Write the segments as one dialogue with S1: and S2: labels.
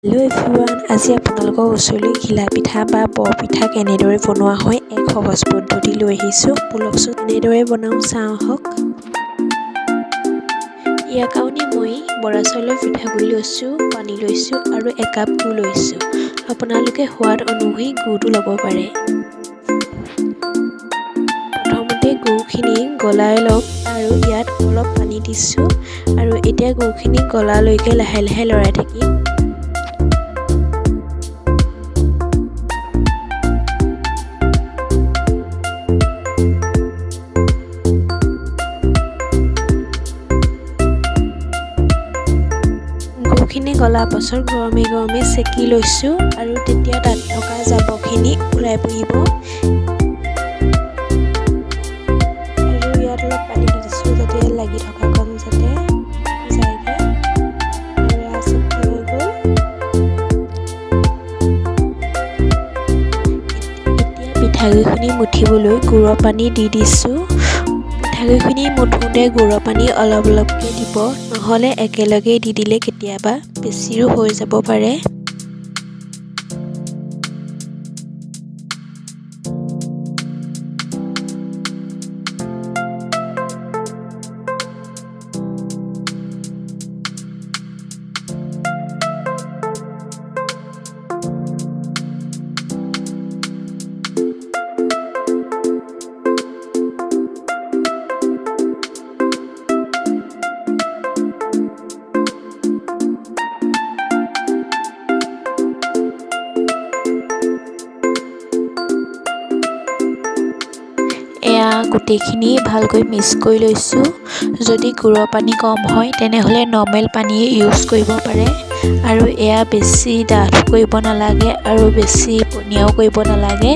S1: Hello' everyone, আজি আপোনালোকৰ ওচৰলৈ ঘিলা পিঠা বা বৰপিঠা কেনেদৰে বনোৱা হয় এক সহজ পদ্ধতি লৈ আহিছোঁ। ব'লকচোন, কেনেদৰে বনাওঁ চাওঁ আহক। ইয়াৰ কাৰণে মই বৰা চাউলৰ পিঠাগুড়ি লৈছোঁ, পানী লৈছোঁ আৰু একাপ গুৰ লৈছোঁ। আপোনালোকে সোৱাদ অনুসৰি গুৰটো ল'ব পাৰে। প্ৰথমতে গুৰখিনি গলাই লওক আৰু ইয়াত অলপ পানী দিছোঁ আৰু এতিয়া গুৰখিনি গলালৈকে লাহে লাহে লৰাই থাকিম। গুৰখিনি গলাৰ পাছত গৰমে গৰমে চেকি লৈছোঁ আৰু তেতিয়া তাত থকা জাবৰখিনি ওলাই পৰিব। আৰু ইয়াত অলপ পানী দি দিছোঁ, যাতে লাগি থকাকণ যাতে যায়গৈ। আৰু এয়া চেকি হৈ গ'ল। এতিয়া পিঠাগুড়িখিনি মুঠিবলৈ গুৰৰ পানী দি দিছোঁ। পিঠাগুড়িখিনি মুঠোঁতে গুৰৰ পানী অলপ অলপকৈ দিব, নহ'লে একেলগে দি দিলে কেতিয়াবা বেছিও হৈ যাব পাৰে। এয়া গোটেইখিনি ভালকৈ মিক্স কৰি লৈছোঁ। যদি গুৰৰ পানী কম হয়, তেনেহ'লে নৰ্মেল পানীয়ে ইউজ কৰিব পাৰে। আৰু এয়া বেছি ডাঠ কৰিব নালাগে আৰু বেছি পনীয়াও কৰিব নালাগে।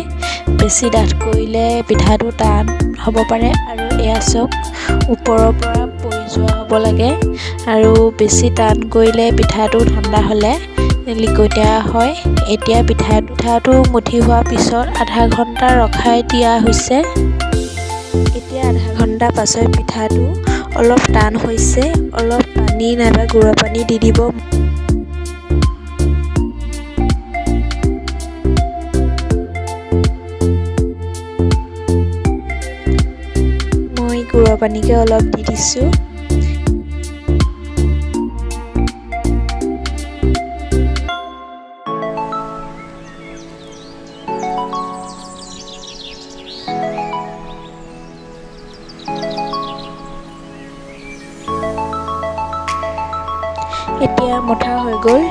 S1: বেছি ডাঠ কৰিলে পিঠাটো টান হ'ব পাৰে। আৰু এয়া চাওক, ওপৰৰ পৰা পৰি যোৱা হ'ব লাগে। আৰু বেছি টান কৰিলে পিঠাটো ঠাণ্ডা হ'লে লিকটীয়া হয়। এতিয়া পিঠাটো মুঠি হোৱাৰ পিছত আধা ঘণ্টা ৰখাই দিয়া হৈছে। এতিয়া আধা ঘণ্টা পাছত পিঠাটো অলপ টান হৈছে। অলপ পানী নাইবা গুৰৰ পানী দি দিব। মই গুৰৰ পানীকে অলপ দি দিছোঁ। এতিয়া মথা হৈ গ'ল।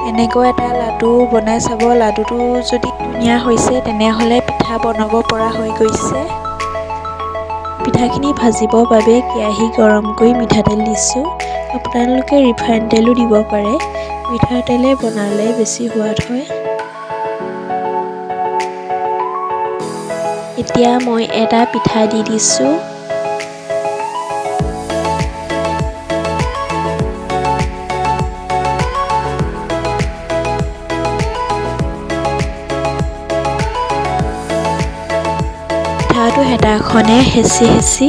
S1: এনেকৈ এটা লাডু বনাই চাব। লাডুটো যদি ধুনীয়া হৈছে, তেনেহ'লে পিঠা বনাব পৰা হৈ গৈছে। পিঠাখিনি ভাজিবৰ বাবে কেৰাহী গৰম কৰি মিঠাতেল দিছোঁ। আপোনালোকে ৰিফাইন তেলো দিব পাৰে। মিঠাতেলে বনালে বেছি সোৱাদ হয়। এতিয়া মই এটা পিঠা দি দিছোঁ। পিঠাটো হেতাখনে হেঁচি হেঁচি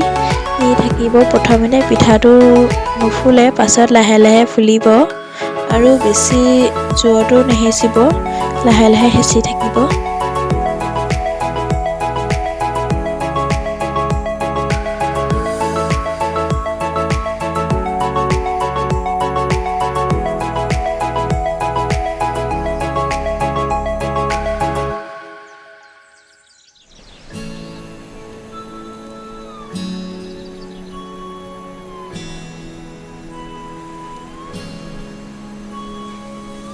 S1: থাকিব। প্ৰথমতে পিঠাটো নুফুলে, পাছত লাহে লাহে ফুলিব। আৰু বেছি জোৰতো নেহেঁচিব, লাহে লাহে হেঁচি থাকিব।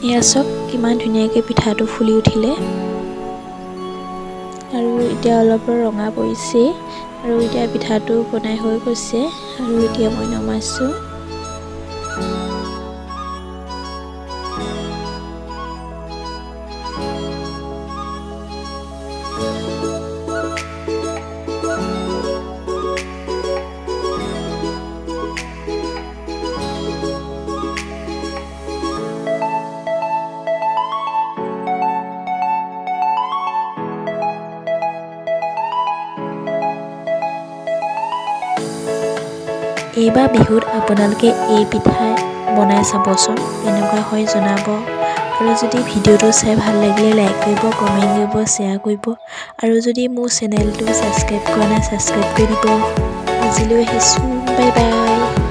S1: এয়া চাওক, কিমান ধুনীয়াকৈ পিঠাটো ফুলি উঠিলে। আৰু এতিয়া অলপ ৰঙা পৰিছে। আৰু এতিয়া পিঠাটো বনাই হৈ গৈছে আৰু এতিয়া মই নমাইছোঁ। এইবাৰ বিহুত আপোনালোকে এই পিঠা বনাই চাবচোন, কেনেকুৱা হয় জনাব। আৰু যদি ভিডিঅ'টো চাই ভাল লাগিলে লাইক কৰিব, কমেণ্ট কৰিব, শ্বেয়াৰ কৰিব আৰু যদি মোৰ চেনেলটো ছাবস্ক্ৰাইব কৰা নাই, ছাবস্ক্ৰাইব কৰি দিব। আজিলৈ আহিছোঁ, বাই বাই।